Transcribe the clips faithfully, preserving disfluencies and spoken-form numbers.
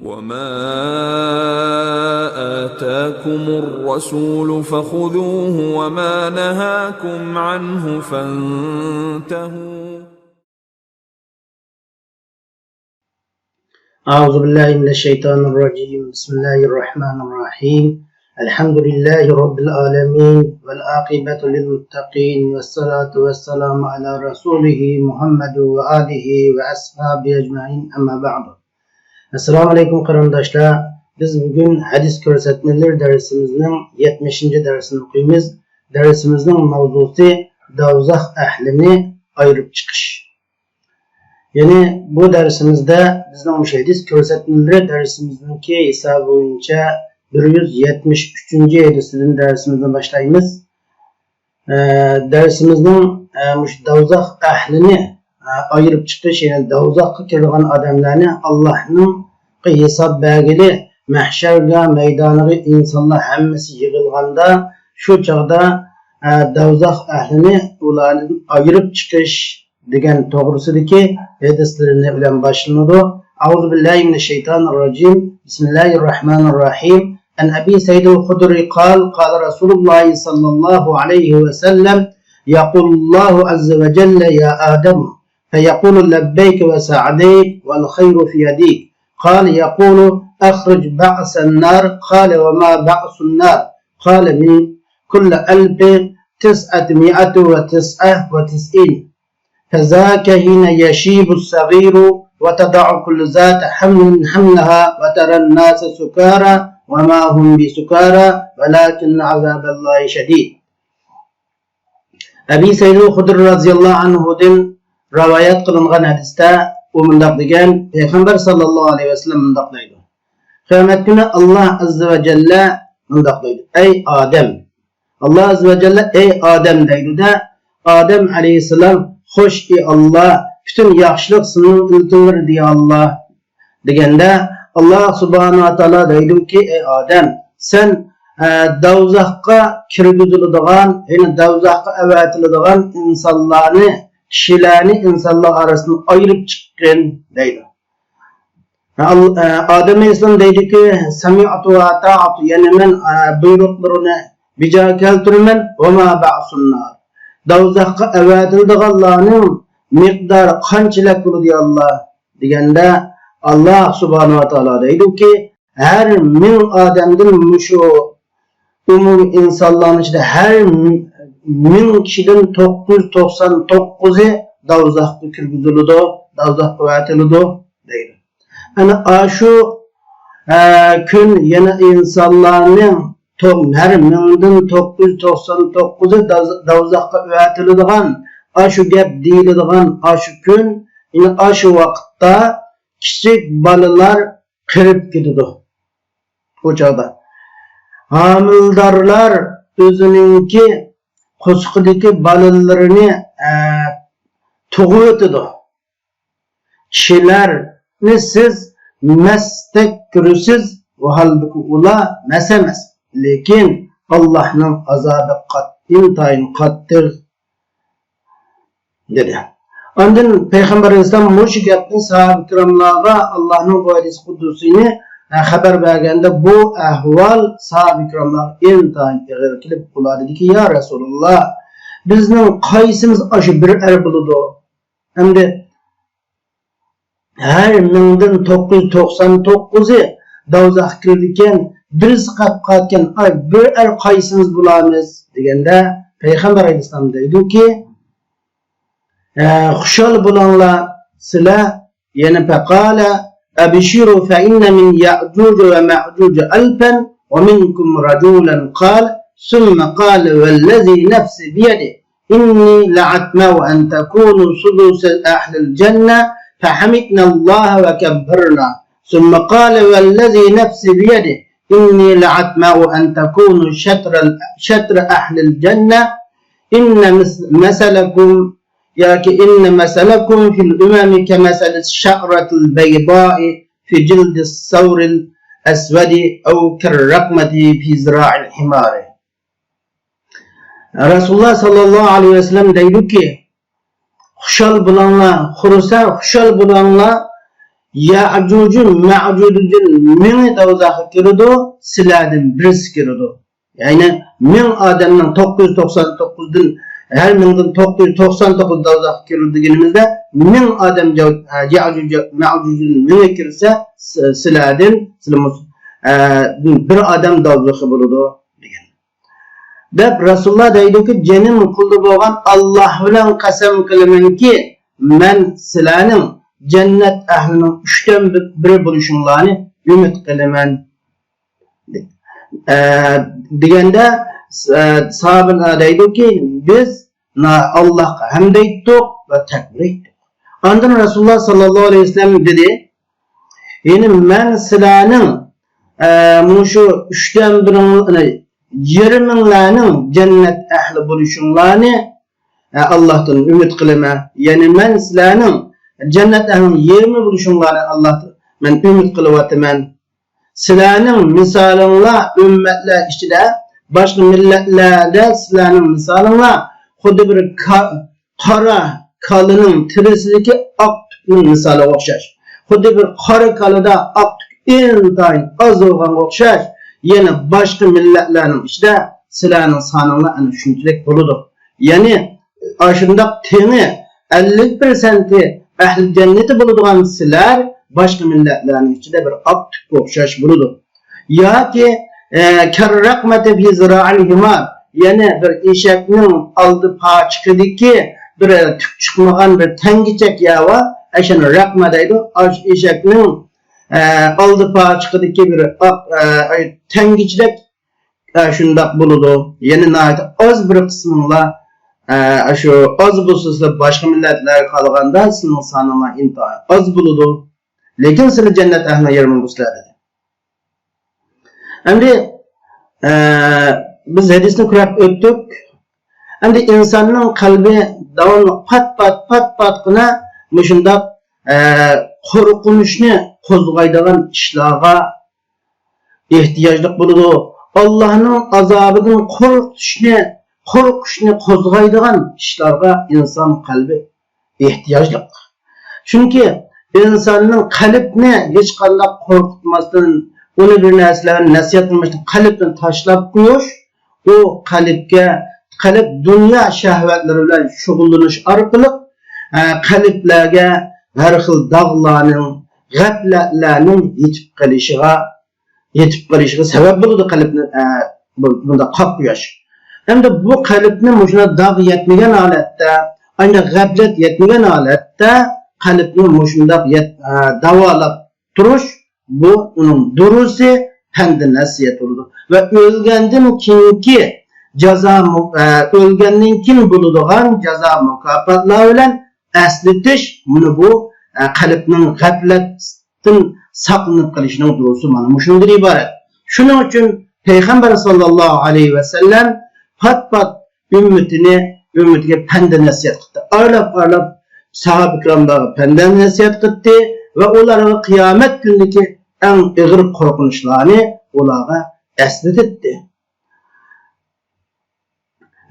وما آتاكم الرسول فخذوه وما نهاكم عنه فانتهوا. أعوذ بالله من الشيطان الرجيم. بسم الله الرحمن الرحيم. الحمد لله رب العالمين، والعاقبة للمتقين، والصلاة والسلام على رسوله محمد وآله وأصحابه أجمعين. أما بعد. ئەسسالامۇ ئەلەيكۇم قېرىنداشلار. بىز بۈگۈن ھەدىس كۆرسەتمىلىرى دەرسىمىزنىڭ يەتمىشىنچى دەرسىنى ئوقۇيمىز. دەرسىمىزنىڭ ماۋزۇسى دوزاخ ئەھلىنى ئايرىپ چىقىش. يەنى بۇ دەرسىمىزدە بىزنىڭ مۇشۇ ھەدىس كۆرسەتمىلىرى دەرسىمىزنىڭكى ھېسابى بويىچە بىر يۈز يەتمىش ئۈچىنچى ھەدىسىدىن دەرسىمىزنى باشلايمىز. ئە، دەرسىمىزنىڭ، ئە، مۇشۇ دوزاخ ئەھلىنى، ئە، ئايرىپ چىقىش، يەنى دوزاخقا كىرىدىغان ئادەملەرنى ئاللاھنىڭقى ھېساب بەرگىلى مەھشەرگە مەيدانىغا ئىنسانلار ھەممىسى يىغىلغاندا، شۇ چاغدا، ئە، دوزاخ ئەھلىنى ئۇلاردىن ئايرىپ چىقىش دېگەن توغرىسىدىكى ھەدىسلىرىنى بىلەن باشلىنىدۇ. أعوذ بالله من الشيطان الرجيم. بسم الله الرحمن الرحيم. عن أبي سعيد الخدري قال، قال رسول الله صلى الله عليه وسلم، يقول الله عز وجل: يا آدم، فيقول: لبيك وسعديك والخير في يديك. قال، يقول: أخرج بعث النار. قال، وما بعث النار؟ قال، من كل ألف تسعمائة وتسعة وتسعين. فذاك حين يشيب الصغير وتضع كل ذات حمل حملها وترى الناس سكارى وما هم بسكارى ولكن عذاب الله شديد. ئەبى سەئىدۇل خۇدرى رەزىياللاھۇ ئەنھۇدىن رىۋايەت قىلىنغان ھەدىستە ئۇ مۇنداق دېگەن، پەيغەمبەر ساللاللاھۇ ئەلەيھى ۋەسەللەم مۇنداق دەيدۇ. قىيامەت كۈنى ئاللا ئەززە ۋە جەللە مۇنداق دەيدۇ: ئەي ئادەم! ئاللا ئەززە ۋە جەللە ئەي ئادەم دەيدۇ-دە، ئادەم ئەلەيھىسسالام: خوش، ئى ئاللا، پۈتۈن ياخشىلىق سېنىڭ ئىلكىڭلىرىدە، يا ئاللا، دېگەندە، ئاللا سۇبھانەھۇ ۋە تائالا دەيدۇكى: ئەي ئادەم، سەن، ئە، دوزاخقا كىرگۈزۈلىدىغان، يەنى دوزاخقا ئەۋەتىلىدىغان ئىنسانلارنى، كىشىلەرنى ئىنسانلار ئارىسىدىن ئايرىپ چىققىن، دەيدۇ. ئال-، ئە، ئادەم ئەلەيھىسسالام دەيدۇكى: سەمىئتۇ ۋە ئەتەئتۇ، يەنى مەن، ئە، بۇيرۇقلىرىنى بىجا كەلتۈرىمەن، ۋە ما بەئسۇننار، دوزاخقا ئەۋەتىلىدىغانلارنىڭ مىقدارى قانچىلىك بولىدۇ، يا ئاللا؟ دېگەندە، ئاللا سۇبھانەھۇ ۋە تائالا دەيدۇكى، ھەر مىڭ ئادەمدىن مۇشۇ ئومۇمىي ئىنسانلارنىڭ ئىچىدە ھەر مىڭ كىشىدىن توققۇز يۈز توقسان توققۇزى دوزاخقا كىرگۈزۈلىدۇ، دوزاخقا ئەۋەتىلىدۇ، دەيدۇ. ئەنە ئاشۇ، ئە، كۈن يەنە ئىنسانلارنىڭ تو-، ھەر مىڭدىن توققۇز يۈز توقسان توققۇزى داز-، دوزاخقا ئەۋەتىلىدىغان، ئاشۇ گەپ دېيىلىدىغان ئاشۇ كۈن، يەنى ئاشۇ ۋاقىتتا كىچىك بالىلار قېرىپ كېتىدۇ. ئۇ چاغدا ھامىلىدارلار ئۆزىنىڭكى قورسىقىدىكى بالىلىرىنى، ئە، تۇغۇۋېتىدۇ. كىشىلەرنى سىز مەستەك كۆرىسىز، ۋاھالبۇكى ئۇلار مەس ئەمەس، لېكىن ئاللاھنىڭ ئازابى قات-، ئىنتايىن قاتتىق، دېدى. ئاندىن پەيغەمبەر ئەلەيھىسسالام مۇشۇ گەپنى ساھابە كىراملارغا، ئاللاھنىڭ بۇ ھەدىس قۇدسىنى، ئە، خەۋەر بەرگەندە، بۇ ئەھۋال ساھابە كىراملارغا ئىنتايىن ئېغىر كېلىپ، ئۇلار دېدىكى: يا رەسۇلاللا، بىزنىڭ قايسىمىز ئاشۇ بىر ئەر بولىدۇ؟ ئەمدى ھەر مىڭدىن توققۇز يۈز توقسان توققۇزى دوزاخقا كىرىدىكەن، بىرسى قېلىپ قالىدىكەن، ئاي، بىر ئەر قايسىمىز بولامىز؟ دېگەندە، پەيغەمبەر ئەلەيھىسسالام دەيدۇكى، ئە، خۇشال بولۇڭلار سىلەر، يەنى فقال أبشروا فإن من يأجوج ومأجوج ألفا ومنكم رجلا قال ثم قال والذي نفسي بيده إني لأطمع أن تكونوا ثلث أهل الجنة فحمدنا الله وكبرنا ثم قال والذي نفسي بيده إني لأطمع أن تكونوا شطر شطر أهل الجنة إن مثلكم ياكى إن مثلكم في الأمم كمثل الشعرة البيضاء في جلد الثور الأسود أو كالرقمة في ذراع الحمار. رەسۇلۇللا ساللاللاھۇ ئەلەيھى ۋەسەللەم دەيدۇكى، خۇشال بولۇڭلار، خۇرسەن، خۇشال بولۇڭلار، يەئجۇجۇ مەئجۇجدىن مىڭى دوزاخقا كىرىدۇ، سىلەردىن بىرسى كىرىدۇ. يەنى مىڭ ئادەمنىڭ توققۇز يۈز توقسان توققۇزدىن، ھەر مىڭدىن توققۇز يۈز توقسان توققۇز دوزاخقا كىرىدۇ دېگىنىمىزدە، مىڭ ئادەم جا-، يەئجۇج مەئجۇجدىن مىڭى كىرسە، س-، سىلەردىن، سىلەر مۇس-، ئە، بىر ئادەم دوزاخقا بولىدۇ دېگەن. دەپ رەسۇلۇللا دەيدۇكى، جېنىم قولدا بولغان ئاللاھ بىلەن قەسەم قىلىمەنكى، مەن سىلەرنىڭ جەننەت ئەھلىنىڭ ئۈچتىن بىرى بولۇشۇڭلارنى ئۈمىد قىلىمەن. ئە، دېگەندە، ئە، ساھابە دەيدۇكى، بىز نا-، ئاللاھقا ھەمد ئېيتتۇق ۋە تەكبىر ئېيتتۇق. ئاندىن رەسۇلۇللا ساللاللاھۇ ئەلەيھى ۋەسەللەم دېدى، يەنى مەن سىلەرنىڭ، ئە، مۇشۇ ئۈچتىن بىرىڭ-، يېرىمىڭلارنىڭ جەننەت ئەھلى بولۇشۇڭلارنى، ئە، ئاللاھتىن ئۈمىد قىلىمەن. يەنى مەن سىلەرنىڭ جەننەت ئەھلىنىڭ يېرىمى بولۇشۇڭلارنى ئاللاھتىن مەن ئۈمىد قىلىۋاتىمەن. سىلەرنىڭ مىسالىڭلار ئۈممەتلەر ئىچىدە، باشقا مىللەتلەردە سىلەرنىڭ مىسالىڭلار خۇددى بىر كا-، قارا كالىنىڭ تېرىسىدىكى ئاق تۈكنىڭ مىسالىغا ئوخشاش. خۇددى بىر قارا كالىدا ئاق تۈك ئىنتايىن ئاز بولغانغا ئوخشاش، يەنە باشقا مىللەتلەرنىڭ ئىچىدە سىلەرنىڭ سانىڭلار ئەنە شۇنچىلىك بولىدۇ. يەنى ئاشۇنداق تېڭى ئەللىك پىرسەنتى ئەھلى جەننىتى بولىدىغان سىلەر باشقا مىللەتلەرنىڭ ئىچىدە بىر ئاق تۈككە ئوخشاش بولىدۇ. ياكى، ئە، كەررەقمەتى فى زىرائىل ھىمار، يەنى بىر ئېشەكنىڭ ئالدى پاچىقىدىكى بىر تۈك چىقمىغان بىر تەڭگىچەك يەر بار، ئاشۇنى رەقمە دەيدۇ. ئاشۇ ئېشەكنىڭ، ئە، ئالدى پاچىقىدىكى بىر ئاق، ئە، تەڭگىچىدەك ئە، شۇنداق بولىدۇ. يەنى ناھايىتى ئاز بىر قىسمىڭلار، ئە، شۇ ئاز بولسا سىلەر باشقا مىللەتلەرگە قارىغاندا سىلەرنىڭ سانىڭلار ئىنتايىن ئاز بولىدۇ. لېكىن سىلەر جەننەت ئەھلىنىڭ يېرىمى بولىسىلەر دېدى. ئەمدى، ئە، بىز ھەدىسنى كۆرۈپ ئۆتتۇق. ئەمدى ئىنساننىڭ قەلبى داۋاملىق پات-پات، پات-پاتقىنا مۇشۇنداق، ئە، قورقۇنچنى قوزغايدىغان ئىشلارغا ئېھتىياجلىق بولىدۇ. ئاللاھنىڭ ئازابىدىن قورقۇشنى، قورقۇشنى قوزغايدىغان ئىشلارغا ئىنسان قەلبى ئېھتىياجلىق. چۈنكى ئىنساننىڭ قەلبىنى ھېچقانداق قورقۇتماستىن، ئۇنى بىر نەرسىلەر بىلەن نەسىھەت قىلماستىن قەلبتىن تاشلاپ قويۇش، ئۇ قەلبكە، قەلب دۇنيا شەھۋەتلىرى بىلەن شۇغۇللىنىش ئارقىلىق، ئە، قەلبلەرگە ھەر خىل داغلارنىڭ، غەپلەتلەرنىڭ يېتىپ قېلىشىغا، يېتىپ قېلىشىغا سەۋەب بولىدۇ قەلبنى، ئە، بۇ-، بۇنداق قاپ قويۇش. ئەمدى بۇ قەلبنى مۇشۇنداق داغ يەتمىگەن ھالەتتە، ئانداق غەپلەت يەتمىگەن ھالەتتە قەلبنى مۇشۇنداق يەت-، ئە، داۋالاپ تۇرۇش، بۇ ئۇنىڭ دۇرۇسى پەندى نەسىھەت بولىدۇ. ۋە ئۆلگەندىن كېيىنكى جازا مۇ-، ئە، ئۆلگەندىن كېيىن بولىدىغان جازا مۇكاپاتلار بىلەن ئەسلىتىش، مانا بۇ، ئە، قەلبنىڭ غەپلەتتىن ساقلىنىپ قېلىشنىڭ دۇرۇسى مانا مۇشۇنىڭدىن ئىبارەت. شۇنىڭ ئۈچۈن پەيغەمبەر ساللاللاھۇ ئەلەيھى ۋەسەللەم پات-پات ئۈممىتىنى، ئۈممىتىگە پەندە نەسىھەت قىلدى. ئارىلاپ-ئارىلاپ ساھابە كىراملارغا پەندە نەسىھەت قىلدى ۋە ئۇلارغا قىيامەت كۈنىدىكى ئەڭ ئېغىر قورقۇنچلارنى ئۇلارغا ئەسلىتتى.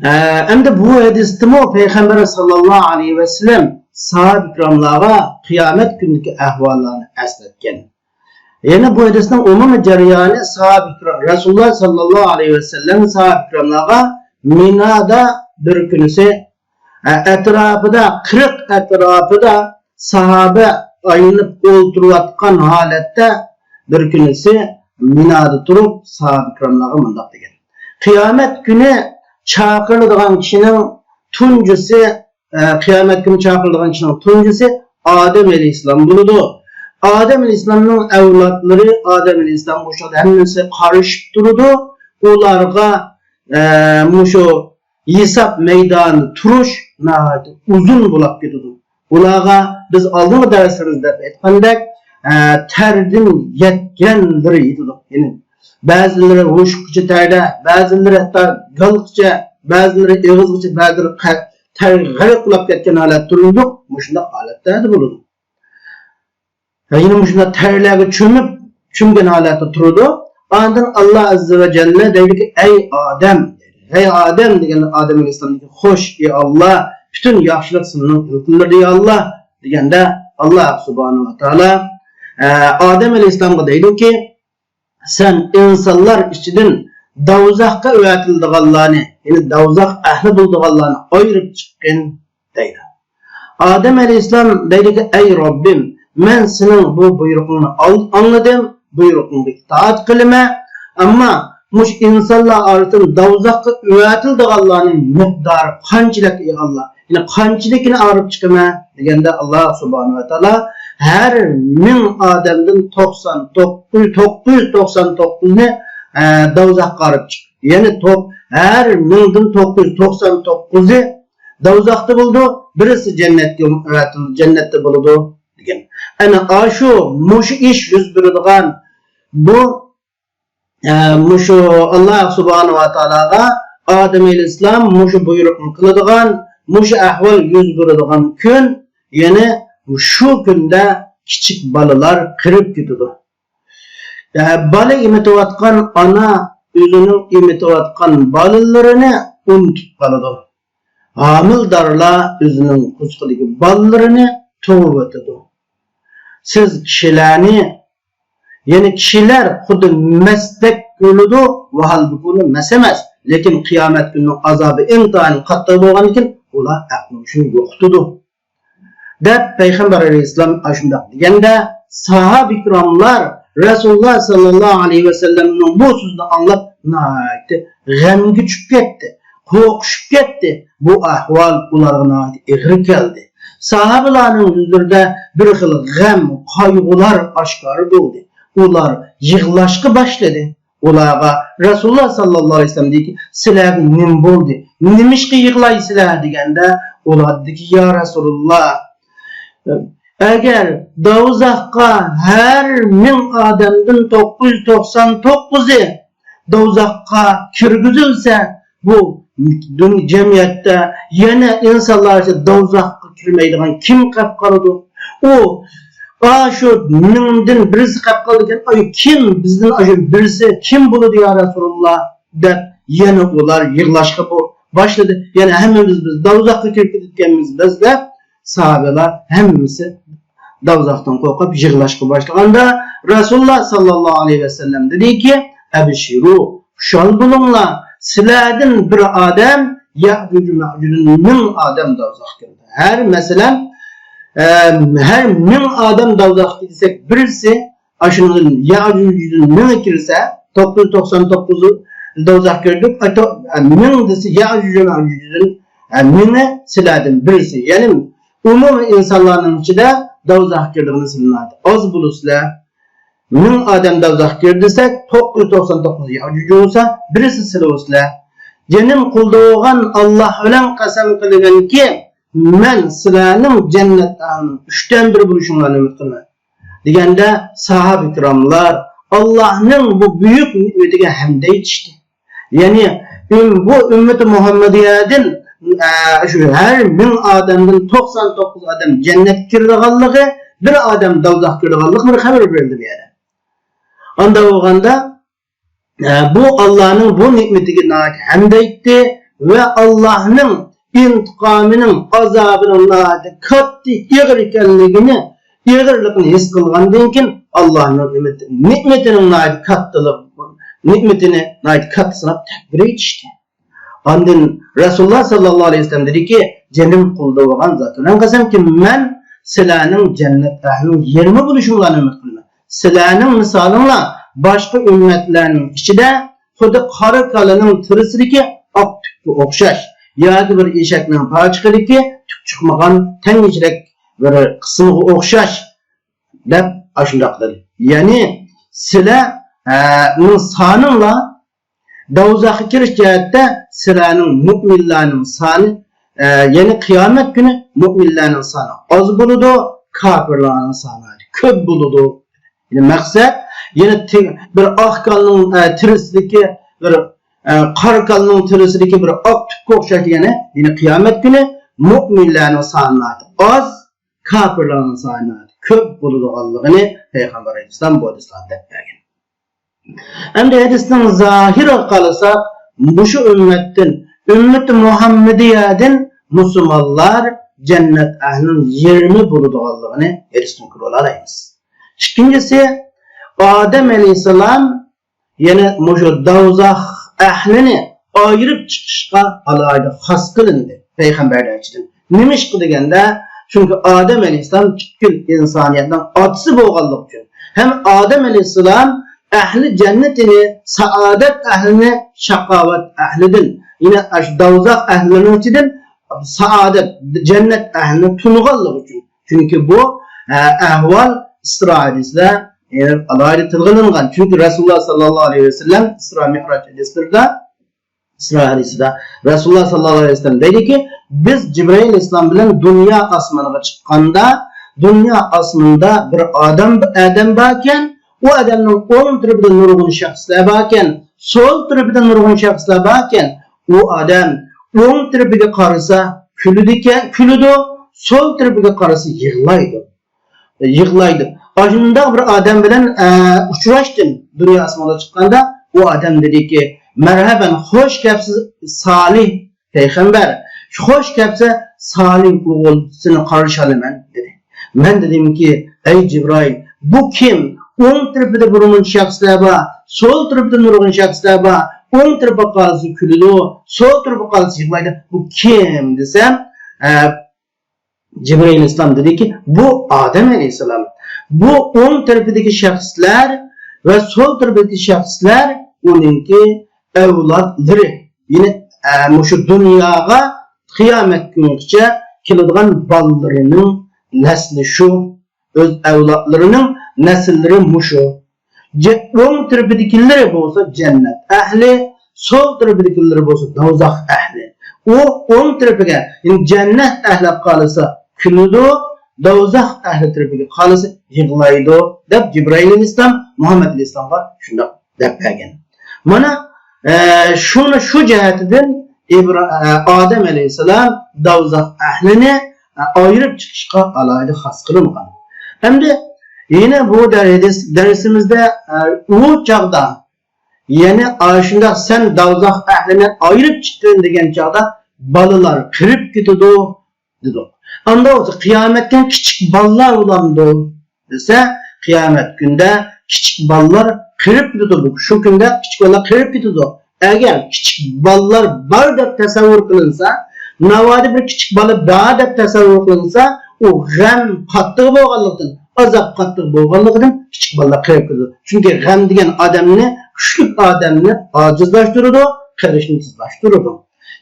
ھە، ئەمدى بۇ ھەدىستىمۇ پەيغەمبەر ساللاللاھۇ ئەلەيھى ۋەسەللەم ساھابە كىراملارغا قىيامەت كۈنىدىكى ئەھۋاللارنى ئەسلەتكەن. يەنە بۇ ھەدىسنىڭ ئومۇمىي جەريانى ساھابە كىرام، رەسۇلۇللا ساللاللاھۇ ئەلەيھى ۋەسەللەم ساھابە كىراملارغا مىنادا بىر كۈنىسى، ئە، ئەتراپىدا، قىرىق ئەتراپىدا ساھابە ئايلىنىپ ئولتۇرۇۋاتقان ھالەتتە بىر كۈنىسى مىنادا تۇرۇپ ساھابە كىراملارغا مۇنداق دېگەن: قىيامەت كۈنى چاقىرىلىدىغان كىشىنىڭ تۇنجىسى، ئە، قىيامەت كۈنى چاقىرىلىدىغان كىشىنىڭ تۇنجىسى ئادەم ئەلەيھىسسالام بولىدۇ. ئادەم ئەلەيھىسسالامنىڭ ئەۋلادلىرى ئادەم ئەلەيھىسسالامغا ئوخشاپ ھەممىسى قارىشىپ تۇرىدۇ. ئۇلارغا، ئە، مۇشۇ ھېساب مەيدانىدا تۇرۇش ناھايىتى ئۇزۇن بولاپ كېتىدۇ. ئۇلارغا بىز ئالدىنقى دەرسلىرىمىزدە ئېيتقاندەك، ئە، تەردىن يەتكەنلىرى يېتىدۇ. يەنى بەزىلىرى ھوشۇققىچە تەردە، بەزىلىرى ھەتتا گالغىچە، بەزىلىرى ئېغىزغىچە، بەزىلىرى قە-، تەرگە غەرق بولاپ كەتكەن ھالەتتە تۇرىدۇ. مۇشۇنداق ھالەتلەردە بولىدۇ. ۋە يەنە مۇشۇنداق تەرلەرگە چۆمۈپ، چۆمگەن ھالەتتە تۇرىدۇ. ئاندىن ئاللا ئەززە ۋە جەللە دەيدۇكى، ئەي ئادەم! ئەي ئادەم دېگەندە ئادەم ئەلەيھىسسالامدىكى، خوش، ئى ئاللا، پۈتۈن ياخشىلىق سېنىڭ ئىلكىملىرىدە، يا ئاللا، دېگەندە ئاللا سۇبھانەھۇ ۋە تائالا ئە، ئادەم ئەلەيھىسسالامغا دەيدۇكى، سەن ئىنسانلار ئىچىدىن دوزاخقا ئەۋەتىلىدىغانلارنى، يەنى دوزاخ ئەھلى بولىدىغانلارنى ئايرىپ چىققىن، دەيدۇ. ئادەم ئەلەيھىسسالام دەيدۇكى، ئەي رەببىم، مەن سېنىڭ بۇ بۇيرۇقۇڭنى ئال-، ئاڭلىدىم، بۇيرۇقۇڭغا ئىتائەت قىلىمەن. ئەمما مۇشۇ ئىنسانلار ئارىسىدىن دوزاخقا ئەۋەتىلىدىغانلارنىڭ مىقدارى قانچىلىك، ئەي ئاللا؟ يەنى قانچىلىكىنى ئايرىپ چىقىمەن دېگەندە، ئاللا سۇبھانەھۇ ۋە تائالا ھەر مىڭ ئادەمدىن توقسان توققۇز، توققۇز يۈز توقسان توققۇزنى، ئە، دوزاخقا ئايرىپ چىقىدۇ. يەنى توق-، ھەر مىڭدىن توققۇز يۈز توقسان توققۇزى دوزاختا بولىدۇ، بىرسى جەننەتكە، جەننەتتە بولىدۇ دېگەن. ئەنە ئاشۇ، مۇشۇ ئىش يۈز بېرىدىغان بۇ، ئە، مۇشۇ ئاللا سۇبھانەھۇ ۋە تائالاغا ئادەم ئەلەيھىسسالام مۇشۇ بۇيرۇقنى قىلىدىغان، مۇشۇ ئەھۋال يۈز بېرىدىغان كۈن، يەنى شۇ كۈندە كىچىك بالىلار قېرىپ كېتىدۇ. ئە، بالا ئېمىتىۋاتقان ئانا ئۆزىنىڭ ئېمىتىۋاتقان بالىلىرىنى ئۇنتۇپ قالىدۇ. ھامىلىدارلار ئۆزىنىڭ قورسىقىدىكى بالىلىرىنى تۇغۇۋېتىدۇ. سىز كىشىلەرنى، يەنى كىشىلەر خۇددى مەستەك كۆرۈلىدۇ، ۋاھالبۇكى ئۇلار مەس ئەمەس. لېكىن قىيامەت كۈنىنىڭ ئازابى ئىنتايىن قاتتىق بولغاندىكىن، ئۇلار ئەقلى ھوشىنى يوقىتىدۇ. دەپ پەيغەمبەر ئەلەيھىسسالام ئاشۇنداق دېگەندە، ساھابە كىراملار رەسۇلۇللا ساللاللاھۇ ئەلەيھى ۋەسەللەمنىڭ بۇ سۆزىنى ئاڭلاپ ناھايىتى غەمگە چۈشۈپ كەتتى، قورقۇشۇپ كەتتى. بۇ ئەھۋال ئۇلارغا ناھايىتى ئېغىر كەلدى. ساھابىلارنىڭ يۈزلىرىدە بىر خىل غەم، قايغۇلار ئاشكارا بولدى. ئۇلار يىغلاشقا باشلىدى. ئۇلارغا رەسۇلۇللا ساللاللاھۇ ئەلەيھى ۋەسەللەم دېدىكى، سىلەر نېمە بولدى؟ نېمىشقا يىغلايسىلەر؟ دېگەندە، ئۇلار دېدىكى، يا رەسۇلۇللا، ئەگەر دوزاخقا ھەر مىڭ ئادەمدىن توققۇز يۈز توقسان توققۇزى دوزاخقا كىرگۈزۈلسە، بۇ دۇن-، جەمئىيەتتە يەنە ئىنسانلار ئىچىدە دوزاخقا كىرمەيدىغان كىم قېلىپ قالىدۇ؟ ئۇ، ئاشۇ مىڭدىن بىرسى قېلىپ قالىدىكەن، ئاي، كىم بىزدىن ئاشۇ بىرسى كىم بولىدۇ، يا رەسۇلۇللا؟ دەپ يەنە ئۇلار يىغلاشقا بو-، باشلىدى. يەنە ھەممىمىز بىز دوزاخقا كىرىپ كېتىدىكەنمىز بىز دەپ، ساھابىلار ھەممىسى دوزاختىن قورقۇپ يىغلاشقا باشلىغاندا، رەسۇلۇللا ساللاللاھۇ ئەلەيھى ۋەسەللەم دېدىكى، ئەبشىرۇ، خۇشال بولۇڭلار، سىلەردىن بىر ئادەم يەئجۇج مەئجۇجدىن مىڭ ئادەم دوزاخقا كىردى. ھەر، مەسىلەن، ئە، ھەر مىڭ ئادەم دوزاخقا كىردى دېسەك، بىرسى ئاشۇنىڭدىن يەئجۇجدىن مىڭى كىرسە، توققۇز يۈز توقسان توققۇزى دوزاخقا كىردى، ئە، تو-، ئە، مىڭ دېسە يەئجۇج مەئجۇجدىن، ئە، مىڭى سىلەردىن بىرسى. يەنى ئومۇمىي ئىنسانلارنىڭ ئىچىدە دوزاخقا كىرىدىغىنى سىلەر ناھايىتى ئاز بولىسىلەر. مىڭ ئادەم دوزاخقا كىردى دېسەك، توققۇز يۈز توقسان توققۇز يەئجۇج بولسا، بىرسى سىلەر بولىسىلەر. جېنىم قۇلدا بولغان ئاللا بىلەن قەسەم قىلىمەنكى، مەن سىلەرنىڭ جەننەت ئەھلىنىڭ ئۈچتىن بىرى بولۇشۇڭلارنى ئۈمىد قىلىمەن. دېگەندە، ساھابە كىراملار ئاللانىڭ بۇ بۈيۈك نېمىتىگە ھەمدە ئېيتىشتى. يەنى، ئۈم-، بۇ ئۈممىتى مۇھەممەدىيەدىن، ئە، شۇ ھەر مىڭ ئادەمدىن توقسان توققۇز ئادەم جەننەتكە كىرىدىغانلىقى، بىر ئادەم دوزاخقا كىرىدىغانلىقى بىر خەۋەر بېرىلدى بۇ يەردە. ئانداق بولغاندا، ئە، بۇ ئاللانىڭ بۇ نېمىتىگە ناھايىتى ھەمدە ئېيتتى ۋە ئاللانىڭ ئىنتىقامىنىڭ، ئازابىنىڭ ناھايىتى كاتتا، ئېغىر ئىكەنلىكىنى، ئېغىرلىقىنى ھېس قىلغاندىن كېيىن، ئاللانىڭ نېمىتى، نېمىتىنىڭ ناھايىتى كاتتىلىق، نېمىتىنى ناھايىتى كاتتا ساناپ تەكبىر ئېيتىشتى. ئاندىن رەسۇلۇللا ساللاللاھۇ ئەلەيھى ۋەسەللەم دېدىكى، جېنىم قۇلدا بولغان زات بىلەن قەسەمكى، مەن سىلەرنىڭ جەننەت ئەھلىنىڭ يېرىمى بولۇشۇڭلارنى ئۈمىد قىلىمەن. سىلەرنىڭ مىسالىڭلار باشقا ئۈممەتلەرنىڭ ئىچىدە خۇددى قارا كالىنىڭ تېرىسىدىكى ئاق تۈككە ئوخشاش ياكى بىر ئېشەكنىڭ پاچىقىدىكى تۈك چىقمىغان تەڭگىچىلىك بىر قىسمىغا ئوخشاش، دەپ ئاشۇنداق دېدى. يەنى سىلەر، ئە، نىڭ سانىڭلار دوزاخقا كىرىش جەھەتتە سىلەرنىڭ مۇئمىنلارنىڭ سانى، ئە، يەنى قىيامەت كۈنى مۇئمىنلارنىڭ سانى ئاز بولىدۇ، كاپىرلارنىڭ سانى كۆپ بولىدۇ. يەنى مەقسەت، يەنى تى-، بىر ئاق كالىنىڭ، ئە، تېرىسىدىكى بىر، ئە، قارا كالىنىڭ تېرىسىدىكى بىر ئاق تۈككە ئوخشاش دېگەنى، يەنى قىيامەت كۈنى مۇئمىنلارنىڭ سانى ئاز، كاپىرلارنىڭ سانى كۆپ بولىدىغانلىقىنى پەيغەمبەر ئەلەيھىسسالام بۇ ھەدىسلەردە دەپ بەرگەن. ئەمدى ھەدىسنىڭ زاھىرىغا قارىساق، مۇشۇ ئۈممەتتىن، ئۈممىتى مۇھەممىدىيەدىن مۇسۇلمانلار جەننەت ئەھلىنىڭ يېرىمى بولىدىغانلىقىنى ھەدىستىن كۆرۈۋالالايمىز. ئىككىنچىسى، ئادەم ئەلەيھىسسالام يەنە مۇشۇ دوزاخ ئەھلىنى ئايرىپ چىقىشقا ئالاھىدە خاس قىلىندى پەيغەمبەر ئەلەيھىسسالام. نېمىشقا دېگەندە، چۈنكى ئادەم ئەلەيھىسسالام پۈتكۈل ئىنسانىيەتنىڭ ئاتىسى بولغانلىقى ئۈچۈن ھەم ئادەم ئەلەيھىسسالام ئەھلى جەننىتىنى، سائادەت ئەھلىنى شاقاۋەت ئەھلىدىن، يەنە ئاشۇ دوزاخ ئەھلىنىڭ ئىچىدىن سائادەت، جەننەت ئەھلىنى تونۇغانلىقى ئۈچۈن. چۈنكى بۇ، ئە، ئەھۋال ئىسرا ھەدىسىدە، ئە، ئالاھىدە تىلغا ئېلىنغان. چۈنكى رەسۇلۇللا ساللاللاھۇ ئەلەيھى ۋەسەللەم ئىسرا مىئراج ھەدىسلىرىدە، ئىسرا ھەدىسىدە رەسۇلۇللا ساللاللاھۇ ئەلەيھى ۋەسەللەم دەيدىكى، بىز جىبرىئىل ئەلەيھىسسالام بىلەن دۇنيا ئاسمىنىغا چىققاندا، دۇنيا ئاسمىنىدا بىر ئادەم، ئادەم باركەن، ئۇ ئادەمنىڭ ئوڭ تەرىپىدە نۇرغۇن شەخسلەر باركەن، سول تەرىپىدە نۇرغۇن شەخسلەر باركەن، ئۇ ئادەم ئوڭ تەرىپىگە قارىسا كۈلىدىكەن، كۈلىدۇ، سول تەرىپىگە قارىسا يىغلايدۇ. يىغلايدۇ. ئاشۇنداق بىر ئادەم بىلەن، ئە، ئۇچراشتىم دۇنيا ئاسمانغا چىققاندا. ئۇ ئادەم دېدىكى، مەرھەبەن، خوش كەپسىز سالىھ پەيغەمبەر، خوش كەپسە سالىھ ئوغۇل، سېنى قارشى ئالىمەن، دېدى. مەن دېدىمكى، ئەي جىبرائىل، بۇ كىم؟ ئوڭ تەرىپىدە بىر نۇرغۇن شەخسلەر بار، سول تەرىپىدە نۇرغۇن شەخسلەر بار، ئوڭ تەرىپىگە قارىسا كۈلىدۇ، سول تەرىپىگە قارىسا يىغلايدۇ، بۇ كىم دېسەم، ئە، جىبرىئىل ئەلەيھىسسالام دېدىكى، بۇ ئادەم ئەلەيھىسسالام. بۇ ئوڭ تەرىپىدىكى شەخسلەر ۋە سول تەرىپىدىكى شەخسلەر ئۇنىڭكى ئەۋلادلىرى. يەنى، ئە، مۇشۇ دۇنياغا قىيامەت كۈنىگىچە كېلىدىغان بالىلىرىنىڭ نەسلى شۇ. ئۆز ئەۋلادلىرىنىڭ نەسىللىرى مۇشۇ. جە-، ئوڭ تەرىپىدىكىلىرى بولسا جەننەت ئەھلى، سول تەرىپىدىكىلىرى بولسا دوزاخ ئەھلى. ئۇ ئوڭ تەرىپىگە، يەنى جەننەت ئەھلىگە قارىسا كۈلىدۇ، دوزاخ ئەھلى تەرىپىگە قارىسا يىغلايدۇ، دەپ جىبرىئىل ئەلەيھىسسالام مۇھەممەد ئەلەيھىسسالامغا شۇنداق دەپ بەرگەن. مانا، ئە، شۇنى، شۇ جەھەتتىن ئىبرا-، ئە، ئادەم ئەلەيھىسسالام دوزاخ ئەھلىنى، ئە، ئايرىپ چىقىشقا ئالاھىدە خاس قىلىنغان. ئەمدى يەنە بۇ دەر-، دەرسىمىزدە، ئە، ئۇ چاغدا، يەنى ئاشۇنداق سەن دوزاخ ئەھلىنى ئايرىپ چىقتىڭ دېگەن چاغدا بالىلار قېرىپ كېتىدۇ، دېدۇق. ئاندا بولسا قىيامەتتە كىچىك بالىلار بولامدۇ دېسە، قىيامەت كۈندە كىچىك بالىلار قېرىپ كېتىدۇ. شۇ كۈندە كىچىك بالىلار قېرىپ كېتىدۇ. ئەگەر كىچىك بالىلار بار دەپ تەسەۋۋۇر قىلىنسا، ناۋادا بىر كىچىك بالا بار دەپ تەسەۋۋۇر قىلىنسا، ئۇ غەم قاتتىق بولغانلىقتىن، ئازاب قاتتىق بولغانلىقىدىن كىچىك بالىلار قېرىپ كېتىدۇ. چۈنكى غەم دېگەن ئادەمنى، كۈچلۈك ئادەمنى ئاجىزلاشتۇرىدۇ، قېرىشنى تېزلاشتۇرىدۇ.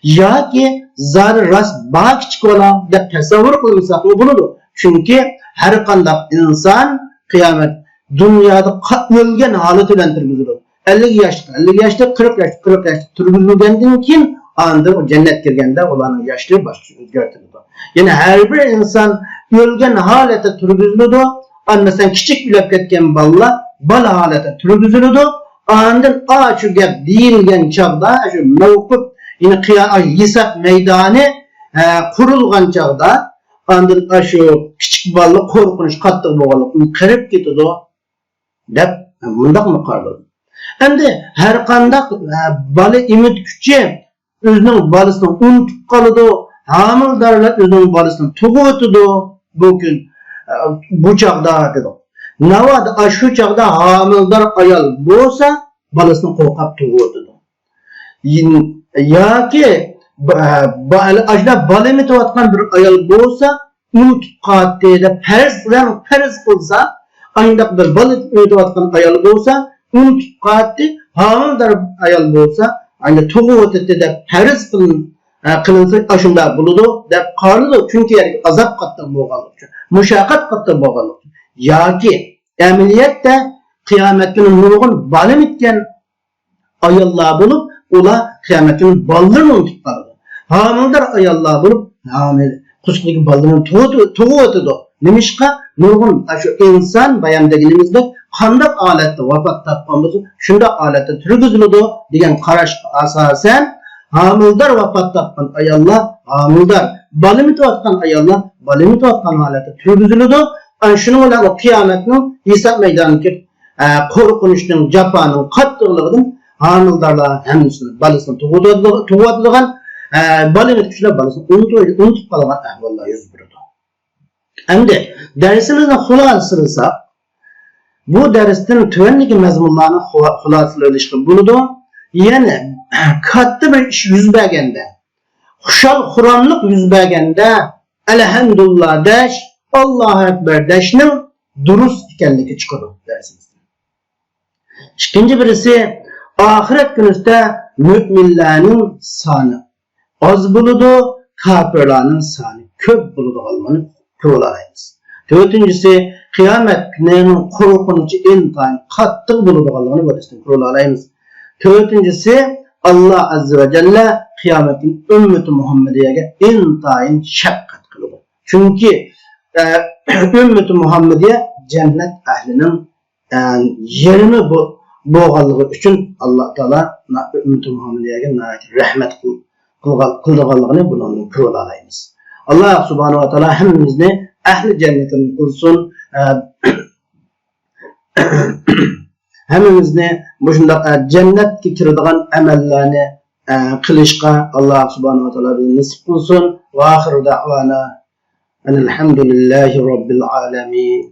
ياكى زادى راست بار كىچىك بالا دەپ تەسەۋۋۇر قىلمىساقمۇ بولىدۇ. چۈنكى ھەر قانداق ئىنسان قىيامەت دۇنيادا قا-، ئۆلگەن ھالىتى بىلەن تۇرغۇزۇلىدۇ. ئەللىك ياشلىق، ئەللىك ياشلىق، قىرىق ياشلىق، قىرىق ياشلىق تۇرغۇزۇلغاندىن كېيىن، ئاندىن ئۇ جەننەتكە كىرگەندە ئۇلارنىڭ ياشلىرى باشقىچە ئۆزگەرتىلىدۇ. يەنى ھەر بىر ئىنسان ئۆلگەن ھالەتتە تۇرغۇزۇلىدۇ. ئان-، مەسىلەن، كىچىك ئۆلۈپ كەتكەن بالىلار بالا ھالەتتە تۇرغۇزۇلىدۇ. ئاندىن ئاشۇ گەپ دېيىلگەن چاغدا، شۇ مەۋقۇپ، يەنى قىيا-، ھېساب مەيدانى، ئە، قۇرۇلغان چاغدا، ئاندىن ئاشۇ كىچىك بالىلار قورقۇنچ قاتتىق بولغانلىقتىن قېرىپ كېتىدۇ، دەپ مۇنداقمۇ قارىلىدۇ. ئەمدى ھەر قانداق، ئە، بالا ئېمىتكۈچى ئۆزىنىڭ بالىسىنى ئۇنتۇپ قالىدۇ، ھامىلىدارلار ئۆزىنىڭ بالىسىنى تۇغۇۋېتىدۇ بۇ كۈن، ئە، بۇ چاغدا دېدۇق. ناۋادا ئاشۇ چاغدا ھامىلىدار ئايال بولسا، بالىسىنى قوغلاپ تۇغۇۋېتىدۇ. ياكى با-، با-، ئاشۇنداق بالا ئېمىتىۋاتقان بىر ئايال بولسا، ئۇنتۇپ قالدى دەپ پەرەز قىلسا، پەرەز قىلسا، ئاشۇنداق بىر بالا ئېمىتىۋاتقان ئايال بولسا، ئۇنتۇپ قالدى، ھامىلىدار ئايال بولسا، ئەنە تۇغۇۋېتىدۇ دەپ پەرەز قىلىن-، قىلىنسا، ئاشۇنداق بولىدۇ دەپ قارىلىدۇ. چۈنكى ئازاب قاتتىق بولغانلىقى ئۈچۈن، مۇشەققەت قاتتىق بولغانلىقى ئۈچۈن. ياكى ئەمەلىيەتتە قىيامەت كۈنى نۇرغۇن بالا ئېمىتكەن ئاياللار بولۇپ، ئۇلار قىيامەت كۈنى بالىلىرىنى ئۇنتۇپ قالىدۇ. ھامىلىدار ئاياللار بولۇپ، ھامىلە قۇسۇقتىكى بالىلىرىنى تۇغۇۋېتىدۇ. نېمىشقا؟ نۇرغۇن ئاشۇ ئىنسان، بايام دېگىنىمىزدەك، قانداق ھالەتتە ۋاپات تاپقان بولسا، شۇنداق ھالەتتە تۇرغۇزۇلىدۇ دېگەن قاراشقا ئاساسەن، ھامىلىدار ۋاپات تاپقان ئاياللار، ھامىلىدار، بالا ئېمىتىۋاتقان ئاياللار بالا ئېمىتىۋاتقان ھالەتتە تۇرغۇزۇلىدۇ. ئەنە شۇنىڭ بىلەن ئۇ قىيامەتنىڭ ھېساب مەيدانىدىكى ئە، قورقۇنچنىڭ، جاپانىڭ قاتتىقلىقىدىن ھامىلىدارلار ھەممىسىنى بالىسىنى تۇغۇۋاتىدىغان، ئە، بالا ئېمىتكۈچىلەر بالىسىنى ئۇنتۇپ، ئۇنتۇپ قالغان ئەھۋاللار يۈز بېرىدۇ. ئەمدى دەرسىمىزنى خۇلاسىلىساق، بۇ دەرستىن تۆۋەندىكى مەزمۇنلارنى خۇ-، خۇلاسىلىۋېلىشقا بولىدۇ. يەنى، كاتتا بىر ئىش يۈز بەرگەندە، خۇشال-خۇراملىق يۈز بەرگەندە، ئەلھەمدۇلىللا دەش، ئاللاھۇ ئەكبەر دەشنىڭ دۇرۇس ئىكەنلىكى چىقىدۇ دەرسىمىزدىن. ئىككىنچى بىرسى، ئاخىرەت كۈنىسىدە مۆمىنلەرنىڭ سانى ئاز بولىدۇ، كاپىرلارنىڭ سانى كۆپ بولىدىغانلىقىنى كۆرۈۋالالايمىز. تۆتىنچىسى، قىيامەت كۈنىنىڭ قورقۇنچى ئىنتايىن قاتتىق بولىدىغانلىقىنى بۇ ھەدىستىن كۆرۈۋالالايمىز. تۆتىنچىسى، ئاللا ئاززا ۋە جەللە قىيامەت كۈنى ئۈممىتى مۇھەممەدىيەگە ئىنتايىن شەپقەت قىلىدۇ. چۈنكى، ئە، ئۈممىتى مۇھەممەدىيە جەننەت ئەھلىنىڭ ئە، يېرىمى بو-، بولغانلىقى ئۈچۈن ئاللا تائالا ئۈممىتى مۇھەممەدىيەگە ناھايىتى رەھمەت قىل-، قىلغان-، قىلىدىغانلىقىنى بۇنىڭدىن كۆرۈۋالالايمىز. ئاللا سۇبھانەھۇ ۋە تائالا ھەممىمىزنى ئەھلى جەننىتىدىن قىلسۇن. ئە، ھەممىمىزنى مۇشۇنداق، ئە، جەننەتكە كىرىدىغان ئەمەللەرنى، ئە، قىلىشقا ئاللا سۇبھانەھۇ ۋە تائالا بىزنى نېسىپ قىلسۇن. ۋە ئاخىرۇ دەئۋانا ئەنىل ھەمدۇلىللاھى رەببىل ئالەمىن.